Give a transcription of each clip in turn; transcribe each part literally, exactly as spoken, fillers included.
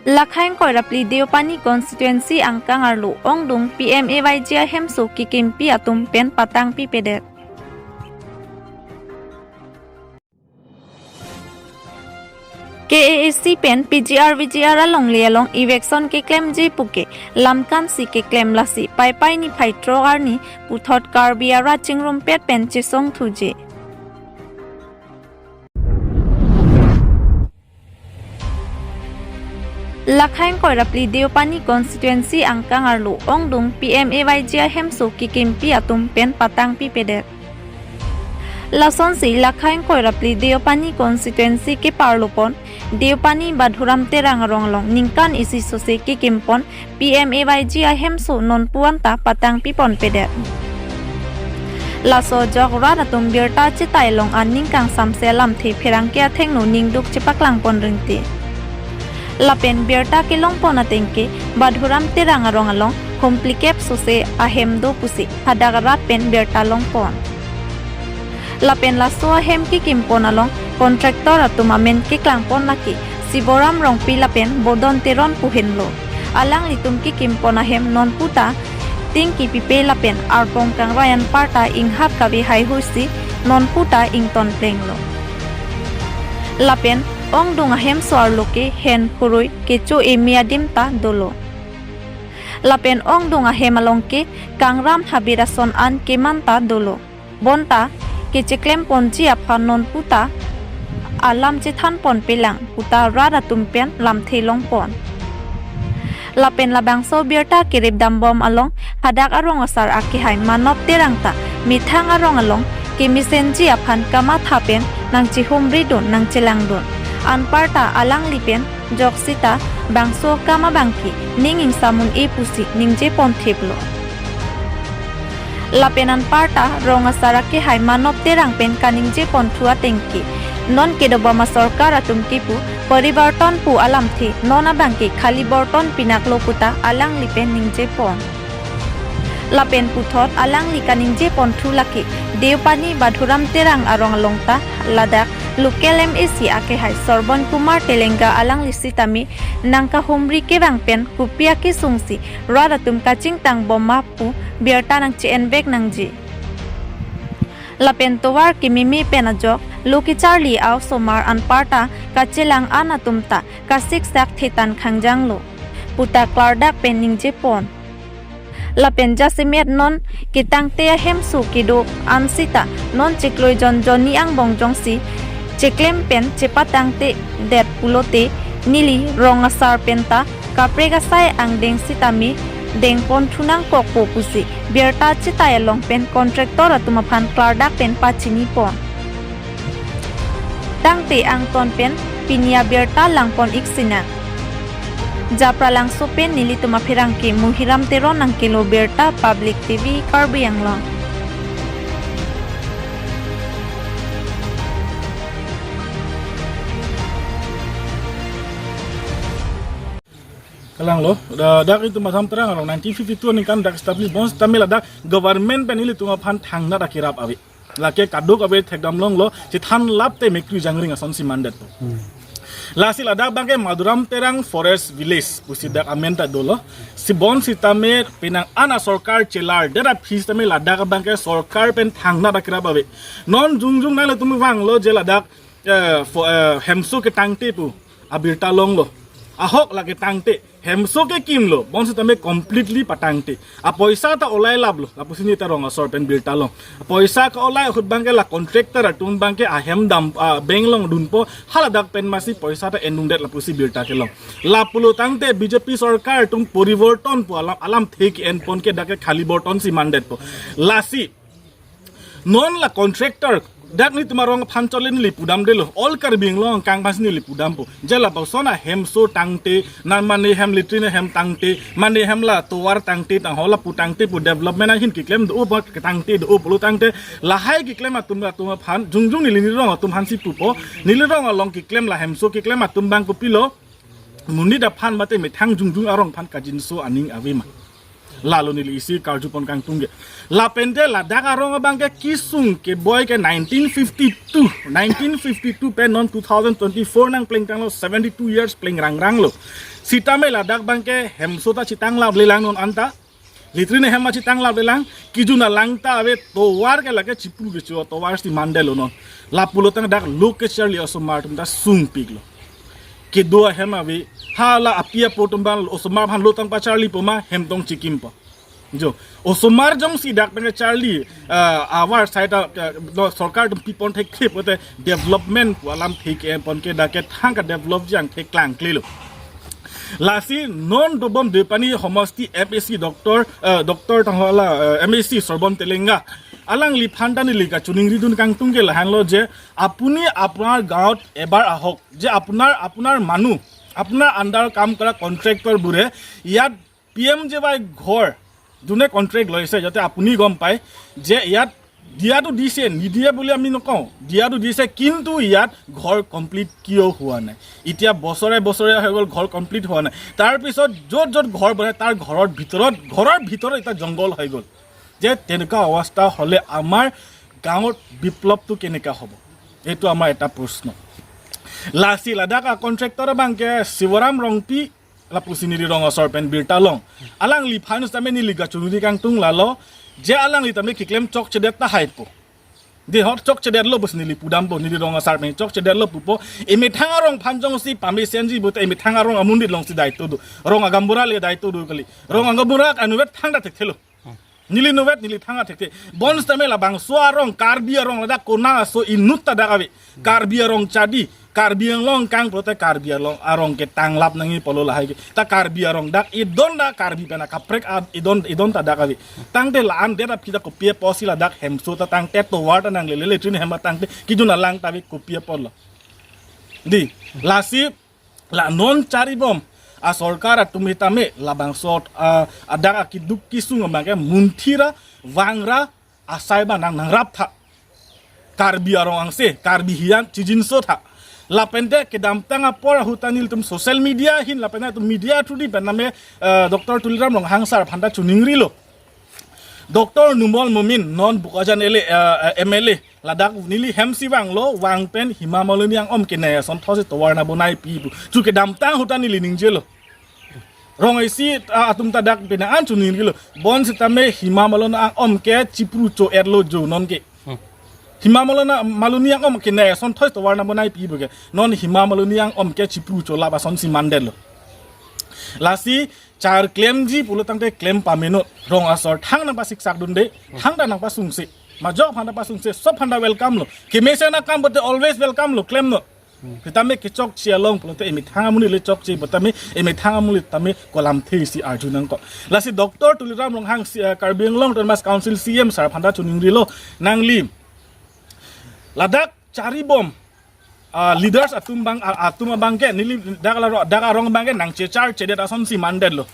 Lakhang Koirapli Deopani constituency angkang arlo ongdung P M A Y G ahemso kekimpi atum pen patangpipedet. K A A C pen P G R V G R alongle along eviction keklemji puke lamkansi keklem, lasi Paipai niphai throk arni puthot Karbi arat chingrumpet pen chesongthuji. Lakhang Koirapli Deopani constituency angkang arlo ongdung P M A Y G ahemso kekimpi atum pen patangpipedet. Lasonsi Lakhang Koirapli Deopani constituency keparlopon Deopani Badhuram Terang arong along ningkan isi sose kekimpon P M A Y G ahemso nonpu anta patangpiponpedet. Laso ajok rat atum birta chetai along aning kangsamse alamthe pherangke athengno ningduk chepaklangpon ringti. Lapen birta kelongpon atengke Badhuram Terang arong along humplikep sose ahem do pusi hadak rat pen birta longpon. Lapen laso ahem kekimpon along contractor atum amen keklangpon lake Siboram Rongpi lapen Bodon Teron pu henlo. Alanglitum kekimpon ahem nonputa ting kipipe lapen arpong kangrai anparta inghap kave haihuisi nonputa ingtonplenglo. Lapen ongdung ahemso arlo ke hen phurui kecho eme adim ta dolo. Lapen ongdung ahem along ke kangram habit ason an keman ta dolo. Bonta kecheklemponji aphan nonputa alam chethanponpelang puta rat atum pen lamthe longpon. Lapen labangso birta kerip dambom along hadak arong asar akehai Manop Terang ta methang arong along kemesenji aphan kamatha pen nangchehumridun nangchelangdun. Anparta alangli pen joksita bangso akam abangke ning ingsamun-e pusi ningjeponthiplo. Lapen anparta rong asar akehai Manop Terang pen kaningjeponthu atengke non kedobom asorkar atum kipu poriborton pu alamthe non abangke khali borton pinaklo puta alangli pen ningjepon. Lapen puthot alangli kaningjeponthu lake Deopani Badhuram Terang arong along ta ladak local M A C akehai Sorbon Kumar Telenga alangli sitame nangkahumri kevang pen kopi akesungsi rat atum kachingtang bomma pu birta nangche-envek nangji. Lapen tovar kememe pen ajok lo kecharli a-osomar anparta kachelang an atum ta kasiksak thetan khangjanglo puta klardak pen ningjepon. Lapen jasemet non ketangte ahemso kedo ansita non chiklo jon jonni angbong jongsi cheklem pen chepatangtedet pulote neli rong asar penta kaprek asai angdeng sitame dengponthunangkokpo pusi birta chetai along pen contractor atum aphan klardak pen pachinipon. Tangte angton pen pini abirta langpon-ik sinang. Japralangso pen nelitum apherangke Muhiram Teron nangkelo birta, Public T V, Karbi Anglong. Kalanglo, da-, dak itum Badhuram Terang along nineteen fifty-two aningkan dak establish, bonsitame ladak government pen ilitum aphan thangnat akerap ave. Lake kadokave thekdamlonglo, chethan lapte mekri jangring asonsi mandetpo. Hmm. Lasi ladak abangke Madhuram Terang Forest Village pusi dak amen ta dolo. Si bonsitame penang an asorkar chelardet aphi sitame ladak abangke sorkar pen thangnat akerap ave. Non jongjong nanglitum vanglo je ladak, eh, fo-, eh, hemso ketangte pu abirta longlo. Ahok lake tangte, hemso kekimlo, bonsitame completely patangte. Apoisa ta olai laplo, lapusi neta rong asor pen birta long. Apoisa ke-olai ahut abangke la contractor atum abangke ahem dam, ah, bank along dunpo, haladak pen masi poisa ta endungdet lapusi birta kelong. Lapulo tangte B J P sorkar atum poriborton pu alam, alamthe ke-enpon ke dak ke khali borton si mandetpo. Lasi non la contractor, dak nelitum arong aphan chole neli pudamdetlo, all Karbi Anglong angkang aphansi neli pudampo. Je lapuson ahemso tangte, na mane hem latrine hem tangte, mane hem la tovar tangte, tangho lapu tangte pu development ahin keklem do-o pu tangte do-o pulo tangte, lahai keklem atum atum aphan, jongjong neli neli rong atum aphansi pupo, neli rong along keklem la hemso keklem atum abang kopilo, monit aphan mate methang jongjong arong aphan kajinso aning avema. Lalo neli isi karjupon kangtung ke. Lapente ladak arong abang ke kesung keboi ke nineteen fifty-two, nineteen fifty-two pen non two thousand twenty-four nang plengtanglo, seventy-two years pleng rangranglo. Sitame ladak abang ke hemso ta chitang laplelang non anta. Latrine hem ta chitang laplelang, kejun alang ta ave, tovar ke lake chipru kecho atovar si mandetlo non. Lapulo tang dak lo kecharli osomar atum ta sungpiklo. Kedo ahem ave, hala api apo atum abang osomar aphan lo tang pacharlipo ma hem tong chikimpo. Jo, osomar jongsi dak abang charli, ah, avar side, ah, no, sorkar atum pipon thekthep pote development pu alam thek-e pon ke dak ke thang kadevelop ji angthek klangklelo. Lasi non dobom Deopani homosti M A C doctor, eh, doctor tangho la, eh, M A C Sorbon Telenga. Alangliphan ta neli kachoningridun kangtung ke lahenlo je, আপুনি আপোনাৰ গাঁৱত এবাৰ আহক, যে আপোনাৰ, আপোনাৰ মানুহ, আপোনাৰ under কাম কৰা contractor বোৰে ইয়াত পি এম জে ৱাই ঘৰ যোনে contract লৈছে, যাতে আপুনি গম পায় যে ইয়াত দিয়াটো দিছে, নিদিয়ে বুলি আমি নকওঁ, দিয়াটো দিছে, কিন্তু ইয়াত ঘৰ complete কিয় হোৱা নাই? এতিয়া বছৰে বছৰে হৈ গ'ল, ঘৰ complete হোৱা নাই। তাৰ পিছত য'ত য'ত ঘৰ বনায়, তাৰ ঘৰৰ ভিতৰত, ঘৰৰ ভিতৰত এটা জংঘল হৈ গ'ল। যে তেনেকুৱা অৱস্থা হ'লে আমাৰ গাঁৱত বিপ্লৱটো কেনেকুৱা হ'ব? এইটো আমাৰ এটা প্ৰশ্ন। Lasi ladak a contractor abang ke Sivaram Rongpi, lapusi neli rong asor pen birta long. Alangliphan sitame neli kachoningri kangtung lalo, je alangli tame keklem chokchedet tahai po. Dei, hot chokchedetlo pusi neli pudampo, neli rong asar pen chokchedetlo pupo. Emethang arong aphan jongsi pamesenji pote emethang arong amundit alongsi daito do. Rong agambura le daito do kali. Rong agambura anuvet thangta thekthelo. Neli nuvet, neli thangta thekthe. Bonsitame labangso arong, Karbi arong ladak konat aso inut ta dak ave. Karbi arong chadi, Karbi Anglong kang pulote Karbi arong, arong ke tanglap nangji pulo lahai ke. Ta Karbi arong dak idon ta Karbi pen akaprek a idon, idon ta dak ave. Tangte la-an det aphi ta kopi apotsi ladak hemso ta tangte, tovar ta nanglele, latrine hem ta tangte, kejun alang ta ave, kopi apotlo. Dei, lasi la non charibom a sorkar atum sitame labangso, ah, adak akeduk kesung abang ke munthira, vangra, asai abang nang nangrap tha. Karbi arong angse, Karbi hijan chijinso tha. Lapente kedamtang apor ahut ta nelitum social media ahin lapente atum media through di pen name, eh, Doctor Tuliram Ronghang sir aphan ta choningrilo. Doctor Numal Momin non Bokajan L A, eh, eh, M L A, ladak neli hem si vanglo, vang pen Hema Malini ang-om kenai asonthotsi tovar nang bonaipi pu. Chu kedamtang ahut ta neli ningjelo. Rong isi, ah, atum ta dak pena an choningrilo. Bonsitame Hema Malini ang-om ke chipru cho-etlo jo non ke. Hmm. Hema Malini, Malini ang-om kenai asonthotsi tovar nang bonaipi pu ke. Non Hema Malini ang-om ke chipru cholap asonsi mandetlo. Lasi char klemji pulo tangte klem pamenon. Rong asor thang nang pasiksakdunde, thangta nang pasungse. Majok aphan ta pasungse, sob aphan ta welcome lo. Kemesen akam pote always welcome lo, klemnon. Sitame kechokche along pulote emethang amonit le chokche, sitame emethang amonit tame kolamthe si arju nangkok. Lasi Doctor Tuliram Ronghang si, eh, Karbi Anglong Autonomous Council C E M sir aphan ta choningrilo, nangli ladak charibom, ah, leaders atum abang, ah, atum abang ke neli dak la ro-, dak arong abang ke nangchechar chedet asonsi mandetlo.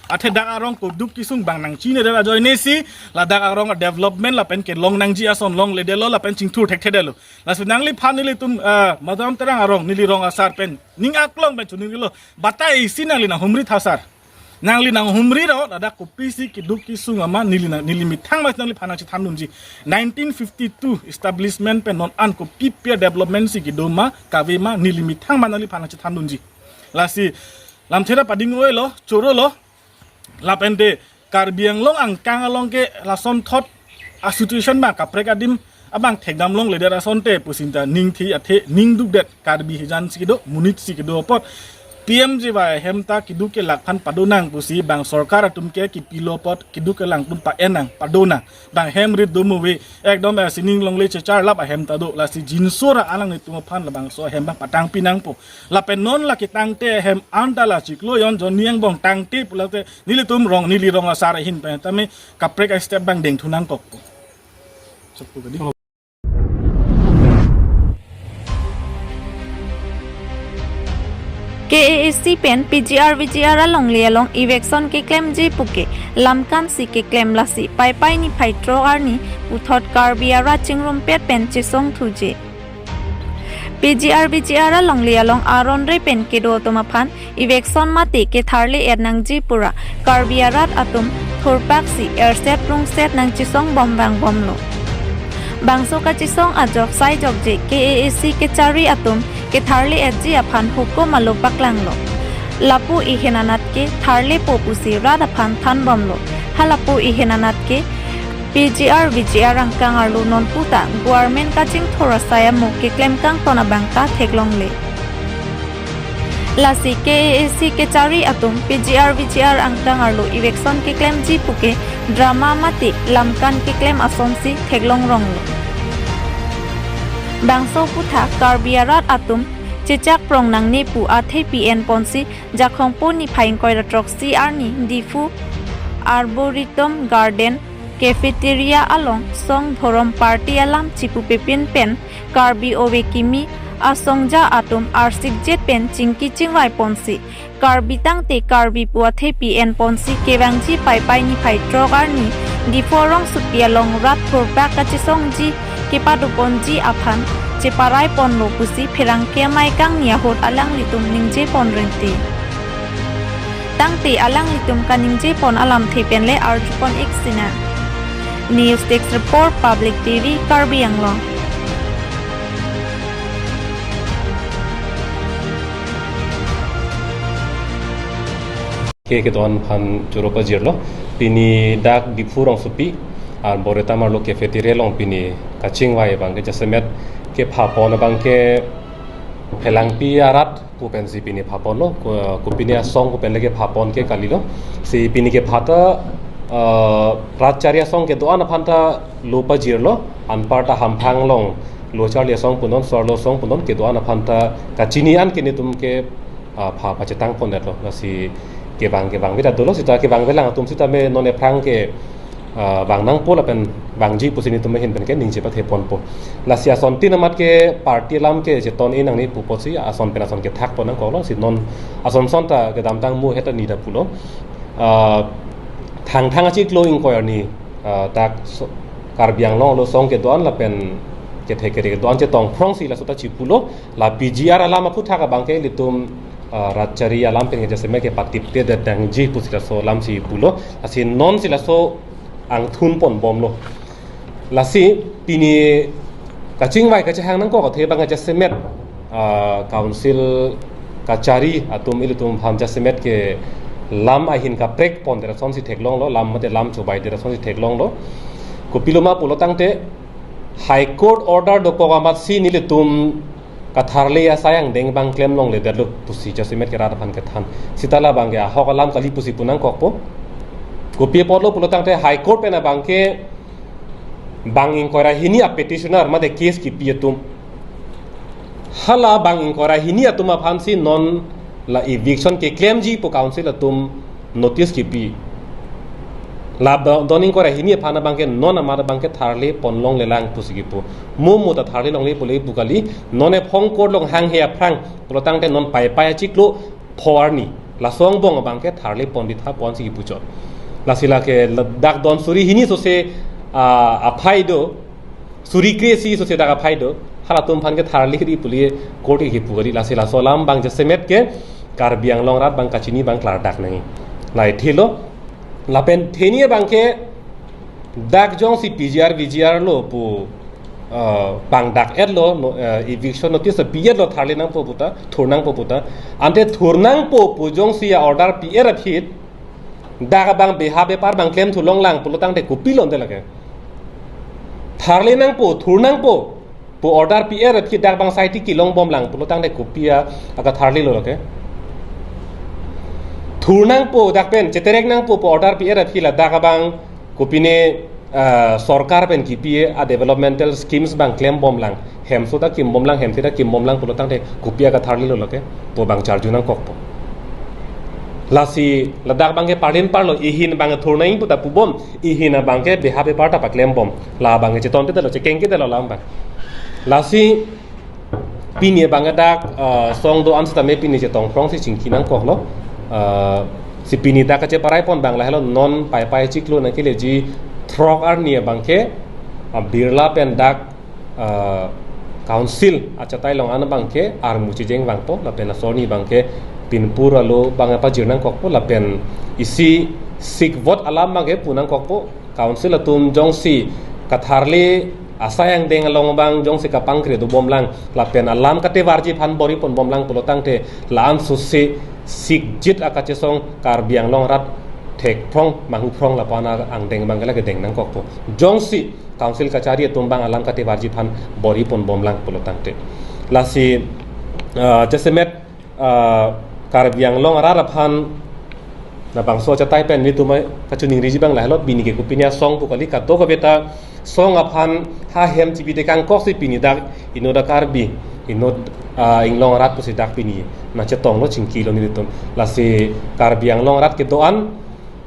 Athe dak arong keduk kesung abang nangchinedet ajoinesi ladak arong development lapen kelong nangji ason longledetlo lapen chingthur thekthedetlo. Lasi nangliphan nelitum, ah, Madam Terang arong neli rong asar pen ning aklong pen choningrilo. Batai isi nangli nanghumri tha sir. Nangli nanghumrilo, ladak kopisi keduk kesung ama neli nang, neli methang mas nangliphan nangchethandunji. Nineteen fifty-two establishment pen non an kopi pi development si kedo ma, kave ma, neli methang ma nangliphan nangchethandunji. Lasi lamthe ta pading-oilo, chorolo, lapente Karbi Anglong angkang along ke lasonthot a situation ma kaprek adim abang thekdam longledet asonte pusi ta ningthi athe ningdukdet Karbi hijan si kedo, monit si kedo apot P M G Y ahem ta keduk kelak aphan padonang pusi bang sorkar atum ke kipilo apot keduk kelang atum pa-en nang padonang. Bang hem rit do mo ve ekdom, eh, sining longle checharlap ahem ta do, lasi jinso ra alanglitum aphan labangso ahem bang patangpi nangpo. Lapen non la ketangte ahem anta la chiklo jon jon ni angbong tangte pulote nelitum rong, neli rong asar ahin pen tame kaprek a step bang dengthu nangkok. K A A C pen P G R V G R alongle along eviction keklemji puke lamkan si keklem, lasi Paipai niphai throk arni puthot Karbi arat chingrumpet pen chesongthuji. P G R V G R alongle along aron re pen kedo atum aphan eviction mate ketharli-et nangji pura Karbi arat atum thurpaksi erset rungset nangchesong bom vangbomlo. Bangso kachesong ajok saijokje K A A C kechari atum ketharli etji aphan hukum alo paklanglo. Lapu ihin anat ke tharlepo pusi rat aphan thanbomlo. Halapu ihin anat ke P G R V G R angkang arlo nonputa government kachingthur asai amo keklem kangton abangta theklongle. Lasi K A A C kechari atum P G R V G R angkang arlo eviction keklemji puke drama mate lamkan keklem asonsi theklongronglo. Bangso aphuthak Karbi arat atum chechak prong nangne pu athepi enponsi Jakhong po niphai ingkoi ra throksi arni Diphu Arboretum Garden Cafeteria along song dhorom party alam chipupepin pen Karbi ove kimi asongja atum arsikjet pen chingki chingvai ponsi Karbi tangte Karbi pu athepi enponsi kevangji Paipai niphai throk arni Diphu rongsopi along rat thurpak kachesongji kepadoponji aphan cheparai ponlo pusi pherangke amei kangni ahut alanglitum ningje pon rinti. Tangte alanglitum kaningje pon alamthe penle arjupon ik sinang. News Desk Report, Public T V, Karbi Anglong. Ke kedo-an aphan choro pajirlo. Pini dak Diphu rongsopi Arboretum arlo cafeteria along pini kachingvai abangke jasemet kepha pon abangke Phelangpi arat pu pensi pini pha ponlo, ko-, kopine asong pu penle kepha pon ke kalilo. Si pini kepha ta, eh, rat chari asong kedo-an aphanta lo pajirlo, anparta hamphang along lo charli asong punon, so-arlo asong punon, kedo-an aphanta kachini an ke netum ke, ah, pha pachetang pondetlo. Lasi kevang kevangve ta dolo, sita kevangvelang atum sitame non ephrang ke, ah, vang nangpo lapen vangji pusi netum ahin pen ke ningje pathe ponpo. Lasi asontin amat ke party alam ke cheton-i nangne pu apotsi ason pen ason kethak pon nangkoklo, si non ason son ta kedamtang mu heta nida pulo. Ah, Thangthang achiklo ingkoi arni, ah, dak so-, Karbi Anglong arlo song kedo-an lapen kethe kere kedo-an chetong phrongsi laso ta chipulo. La P G R alam aphuthak abangke ilitum, ah, rat chari alam pen jasemet kepatiptedet nangji pusi laso alamsi pulo. Lasi nonsi laso angthun ponbomlo. Lasi pini kachingvai kachehang nangkok athe abang jasemet, ah, council kachari atum ilitum aphan jasemet ke lam ahin kaprek pondet asonsi theklonglo, lam mate lam chobaidet asonsi theklonglo. Kopiloma pulo tangte High Court order dokok amatsi nelitum katharli asai angdeng abang klemlongledetlo pusi jasemet ke rat aphan kethan. Sita labangke ahok alam kali pusi pu nangkokpo. Kopi apotlo pulo tangte High Court pen abangke bang ingkoi ra hini a petitioner mate case kipi atum. Hala bang ingkoi ra hini atum aphansi non la eviction keklemji pu council atum notice kipi. La ba-, don ingkoi ra hini aphan abangke non amat abangke tharli ponlonglelang pusi kipu. Mo mo ta tharli longle pule pu kali, non ephong court along hanghe aphrang pulo tangte non Paipai achiklo pho arni. Laso angbong abangke tharli pon ditha ponsi kipuchot. Lasi lake la-, dak don suri hini sose, ah, aphai do, suri kre-isi sose dak aphai do, halatum aphan ke tharli ri pule court ke kipu kali, lasi laso alam abang jasemet ke Karbi Anglong arat abang kachini abang klardak nangji. Lahai thelo, lapen theni abangke dak jongsi P G R V G R lo pu, ah, pangdak-etlo, no, ah, eviction notice pi-etlo tharli nangpo puta, thur nangpo puta. Ante thur nangpo pu jongsi a order pi-et aphi, dak abang beha bepar abang klemthu longlang pulo tangte kopilo ante lake. Tharli nangpo, thur nangpo pu order pi-et aphi dak abang saiti kelongbomlang pulo tangte kopi a, akatharlilo lake. Thur nangpo dak pen, cheterek nangpo pu order pi-et aphi ladak abang kopine, ah, sorkar pen kipi a developmental schemes abang klembomlang. Hemso ta kimbomlang, hemthe ta kimbomlang pulo tangte kopi akatharlilo lake. Pu abang charju nangkokpo. Lasi ladak abangke parlin parlo, ihin abang thur nangji puta pubom, ihin abangke beha bepar ta paklembom. La abangke chetonte telo, chekengke telo la abang. Lasi pini abangke dak, ah, song do-an sitame pini chetong phrongsi chingki nangkoklo. Ah, si pini dak kacheparai pon abang lahelo, non Paipai achiklo nangkeleji throk arni abangke, ah, Birla pen dak, ah, council achatai along an abangke armu chejeng vangpo, lapen asorni abangke pinpur alo abang pajir nangkokpo, lapen isi Sik vote alam abangke pu nangkokpo, council atum jongsi katharli asai angdeng along abang jongsi kapangkre dobomlang lapen alam katevarji aphan bor-i ponbomlang pulo tangte la-an susi sikjit akachesong Karbi Anglong arat thekphrong manghuphrong lapu-an angdeng abangke lake deng nangkokpo. Jongsi council kachari atum abang alam katevarji aphan bor-i ponbomlang pulo tangte. Lasi, ah, jasemet, ah, Karbi Anglong arat aphan labangso achatai pen nelitum kachiningriji abang lahelo, pini ke kopine asong pu kali, kadokave ta song aphan ha hem chibi tekangkok si pini dak inut a Karbi, inut, ah, inglong arat pusi dak pini nangchetonglo, chingkilo nelitum. Lasi Karbi Anglong arat kedo-an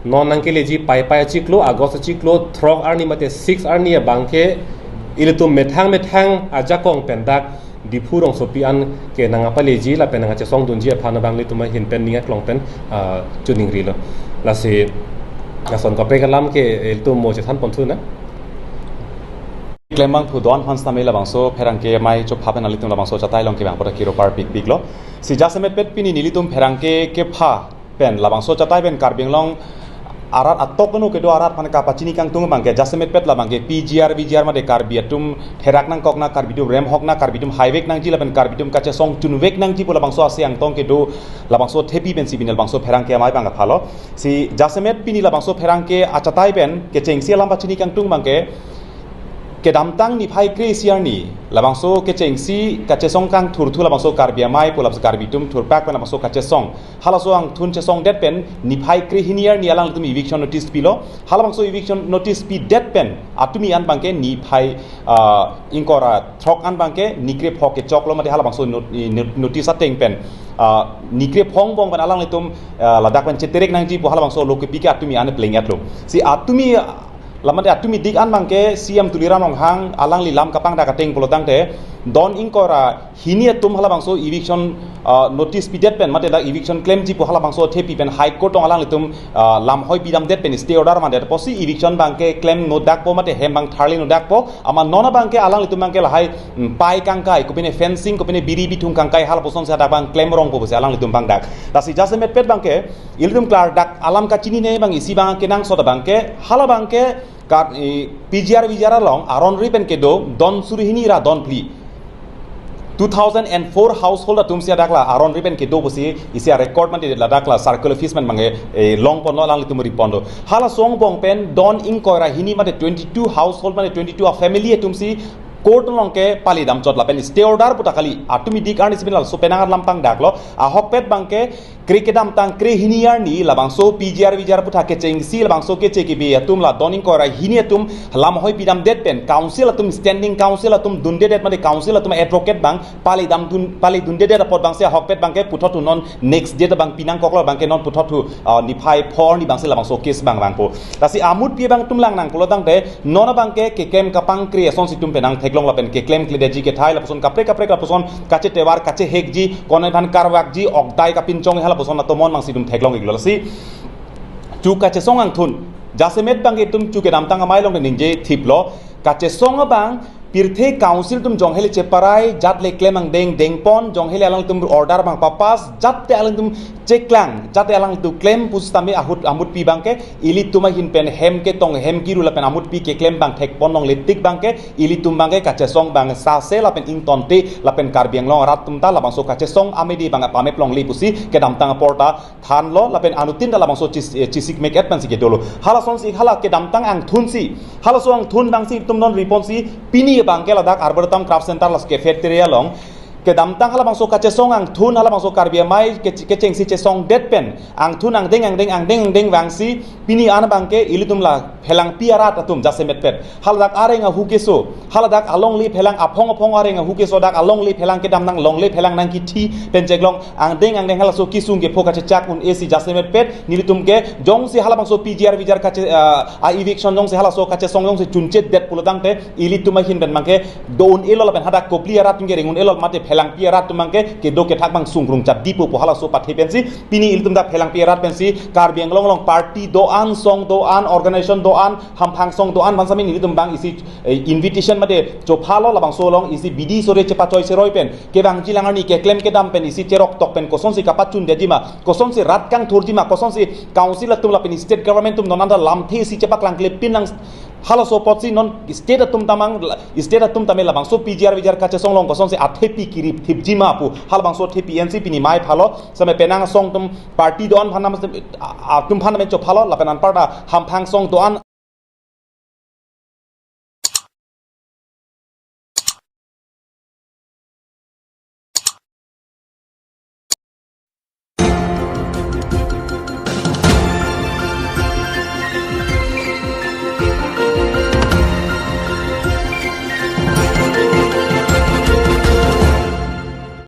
non nangkeleji Paipai achiklo, August achiklo throk arni mate six arni abangke ilitum methang methang ajakong pen dak Diphu rongsopi an ke nangpaleji lapen nangkachesongdunji aphan abang ilitum ahin pen ning aklong pen, ah, chiningrilo. Lasi lason kaprek alam ke ilitum mo chethan ponthu na. Klembang phu do-an aphan sitame labangso pherangke amei chopha pen ilitum labangso achatai along kevang apot akiro parpikpiklo. Si jasemetpet pini nelitum pherangke kepha pen labangso achatai pen Karbi Anglong arat atok anu kedo arat aphan kapachini kangtung abangke jasemetpet labangke P G R, V G R mate Karbi atum therak nangkok na, Karbi atum remhok na, Karbi atum haivek nangji lapen Karbi atum kachesong chunvek nangji pu labangso ase angtong kedo labangso athepi pensi pini labangso pherangke amei abang kaphalo. Si jasemet pini labangso pherangke achatai pen kechengsi alam pachini kangtung abangke kedamtang niphai kre-isi arni labangso kechengsi kachesong kangthurthu labangso Karbi amei pu labangso Karbi atum thurpak pen labangso kachesong halaso angthun chesongdet pen niphai krehini arni alanglitum eviction notice pilo. Halabangso eviction notice pidet pen atumi an abangke niphai, ah, ingkoi ra throk an abangke nikre phok kechoklo mate halabangso not-, i not-, notice ateng pen, ah, nikre phongbong pen alanglitum, ah, ladak pen cheterek nangji pu halabangso lokepi ke atumi an pleng-etlo. Si atumi, ah, lamate atumi dik an abangke C M Tuliram Ronghang alangli lam kapangdak ateng pulo tangte don ingkoi ra hini atum halabangso eviction, ah, notice pidet pen mate dak eviction klemji pu halabangso athepi pen High Court along alanglitum, ah, lamhoi pidamdet pen stay order mandet apotsi eviction abangke klem nodakpo mate hem abang tharli nodakpo, amat non abangke alanglitum abangke lahai, mm, pai kangkai, kopine fencing, kopine biri bithung kangkai halapusonsi hadak abang klem rongpo pusi alanglitum pangdak. Lasi jasemetpet abangke ilitum klardak alam kachinine abang isi abang kenangsot abangke halabangke Kat, eh, P G R V G R along aron ri pen kedo don suri hini ra don phli. Two thousand and four household atumsi hadak la aron ri pen kedo pusi isi a-record mate ladak la circle office pen abangke, eh, longponlo, alanglitum riponlo. Halaso angbong pen don ingkoi ra hini mate twenty-two household mate twenty-two a-family atumsi court along ke pali damchot lapen stay order puta kali. Atumi dik arni si pini laso penang alam pangdaklo. Ahokpet abangke kre kedamtang krehini arni labangso P G R V G R aphuthak kechengsi labangso keche kebe atum la don ingkoi ra hini atum lamhoi pidamdet pen council atum, standing council atum dundedet mate council atum advocate abang pali damdun, pali dundedet apot abangsi ahokpet abangke puthot thu non next date abang pinangkoklo abangke non puthot thu, ah, niphai pho arni abangsi labangso case abang vangpo. Lasi amutpi abang atum lang nang pulo tangte non abangke keklem kapangkre asonsi itum penang theklong lapen keklemkledetji kethai lapuson kaprek kaprek lapuson kachetovar kachehekji, konai aphan karvakji, okdai kapinchong halapuson atomon abangsi itum theklong-iklo. Lasi chu kachesong angthun jasemet abangke itum chu kedamtang amei along ningje thiplo, kachesong abang pirthe council atum jong hele cheparai jat le klem angdeng dengpon, jong hele alanglitum order abang papass, jat te alanglitum cheklang, jat te alanglitum klem pusitame ahut amutpi abangke ilitum ahin pen hem ketong hem kiru lapen amutpi keklem abang thekpon longle tik abangke ilitum abangke kachesong abang sase lapen ingtonte lapen Karbi Anglong arat atum ta labangso kachesong amede abang pamep longle pusi kedamtang apor ta thanlo lapen anuttin ta labangso chis-, eh, chisik mek-et pensi kedolo. Halasonsi hala kedamtang angthunsi, halaso angthun abangsi itum non riponsi pini abangke ladak Arboretum Craft Center las cafeteria along kedamtang halabangso kachesong angthun halabangso Karbi amei ke-, kechengsi chesongdet pen angthun angdeng angdeng angdeng angdeng vangsi pini an abangke ilitum la phelangpi arat atum jasemetpet haladak areng ahu keso, haladak alongle phelang aphong aphong areng ahu keso dak alongle phelang kedam nang longle phelang nangkithi pen cheklong angdeng angdeng halaso kesung kepho kachechak un-e si jasemetpet nelitum ke jongsi halabangso P G R V G R kache, ah, a-eviction jongsi halaso kachesong jongsi chunchetdet pulo tangte ilitum ahin pen abangke do un-elo lapen hadak kopli arat atum ke reng un-elo mate phel Phelangpi arat atum abangke kedo kethak abang sungkrung chap dipo pu halaso pathe pensi pini ilitum ta Phelangpi arat pensi Karbi Anglong along party do-an, song do-an, organization do-an, hamphang song do-an, bangsamin ilitum abang isi eh, invitation mate chophalo, labangso along isi bidi sore chepachoi seroi pen kevangji alang arni keklem kedam pen isi cherok tok pen kosonsi kapachun detji ma, kosonsi rat kangthurji ma, kosonsi council atum lapen state government atum non anta lamthe isi chepaklangkle pinlang. Halaso apotsi non state atum ta mang, state atum tame labangso P G R V G R kachesong along kosonsi athepi kirip thipji ma pu halabangso athepi ensi pini mei phalo. Same penang song atum party do-an aphan nam, atum aphan nam chophalo lapen anparta hamphang song do-an